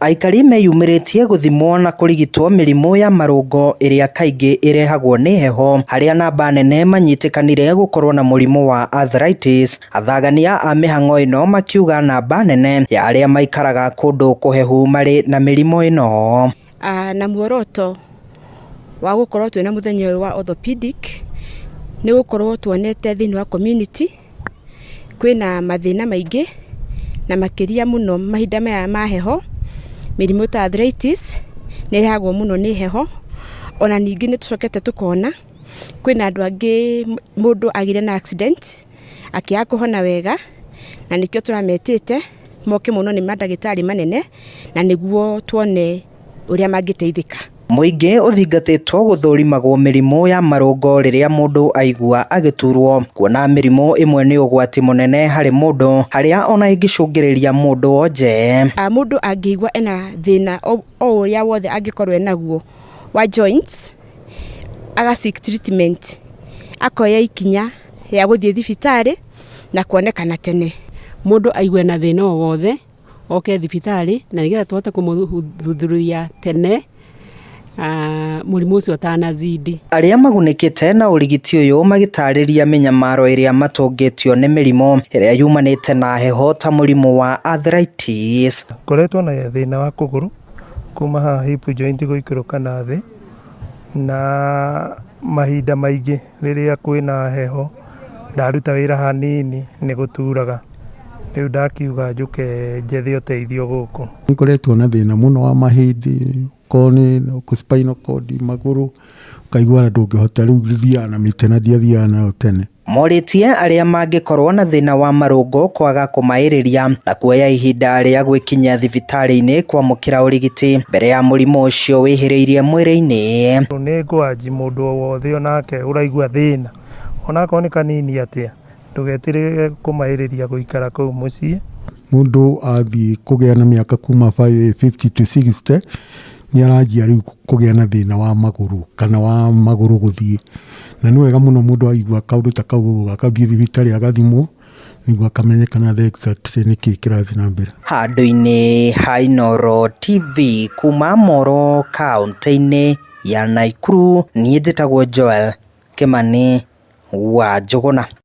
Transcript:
Aikari meyumĩrĩtie gũthimwo na kũrigitwo mĩrimũ ya marũngo ĩrĩa kaingĩ ĩrehagwo nĩ heho, harĩa namba nene manyitĩkanire gũkorwo na mũrimũ wa arthritis. Athagania a mĩhang'o ĩno makiuga namba nene ya arĩa maikaraga kũndũ kũhehu marĩ na mĩrimũ ĩno. Na muoroto wa gũkorwo twĩna mũthenya ũyũ wa orthopedic nĩ gũkorwo tuonete thĩinĩ wa community kwĩna mathĩna maingĩ, na makĩria mũno mahinda maya ma heho. Mĩrimũ ta arthritis nĩ ĩrehagwo mũno nĩ heho. Ona ningĩ nĩ tũcokete tũkona kwĩna andũ angĩ, mũndũ agĩire na accident akĩaga kũhona wega, na nĩkĩo tũrametĩte moke mũno nĩ mandagĩtarĩ manene, na nĩguo tuone ũrĩa mangĩteithĩka. Mũingĩ ũthingatĩtwo gũthũrimagwo mĩrimũ ya marũngo rĩrĩa mũndũ aigua agĩturwo, kuona mĩrimũ ĩmwe nĩ ũgwati mũnene harĩ mũndũ, harĩa ona ĩngĩcũngĩrĩria mũndũ onje. Mũndũ angĩigua ena thĩna o ũrĩa wothe angĩkorwo enaguo wa joints, aga seek treatment, akoya ikinya rĩa gũthiĩ thibitarĩ na kuonekana tene. Mũndũ aigue na thĩna o wothe oke thibitarĩ, na nĩgetha tũhote kũmũthuthuria tene mũrimũ ũcio ũtanazidi. Arĩa magunĩkĩte na ũrigiti ũyũ magĩtarĩria mĩnyamaro ĩrĩa matũngĩtio nĩ mĩrimũ ĩrĩa yumanĩte na heho ta mũrimũ wa arthritis. Ngoretwo na thĩna wa kũgũrũ kuma haha hip joint gũikũrũka na thĩ, na mahinda maingĩ rĩrĩa kwĩna heho ndaruta wĩra hanini nĩ gũturaga. Rĩu ndakiuga njũke njethe ũteithio gũkũ. Nĩngoretwo na thĩna mũno wa mahĩndĩ, okorwo nĩ spinal cord, magũrũ, ũkaigua ona ndũngĩhota. Rĩu thiaga na mĩtĩ na ndiathiaga nayo tene. Morĩtie arĩa mangĩkorwo na thĩna wa marũngo kwaga kũmaĩrĩria na kuoya ihinda rĩa gwĩkinyia thibitarĩ-inĩ kwamũkĩra ũrigiti mbere ya mũrimũ ũcio wĩhĩrĩirie mwĩrĩ-inĩ. Nĩ ngwanji mũndũ o wothe onake ũraigua thĩna onakorwo nĩ kanini atĩa, ndũgetigĩre kũmaĩrĩria gũikara kũu mũciĩ. Mũndũ athiĩ kũgĩa na mĩaka kuma 50 to 60 nĩ aranjia rĩu kũgĩa na thĩna wa magũrũ kana wa magũrũ gũthiĩ, na nĩ wega mũno mũndũ aigua kaũndũ ta kau ũguo akathiĩ thibitarĩ agathimwo nĩguo akamenyekana the exactly nĩkĩ kĩrathiĩ na mbere. Handũ-inĩ ha Inooro TV kuma Moro kaũntĩ-inĩ ya Nakuru, niĩ njĩtagwo Joel Kĩmani wa Njũgũna.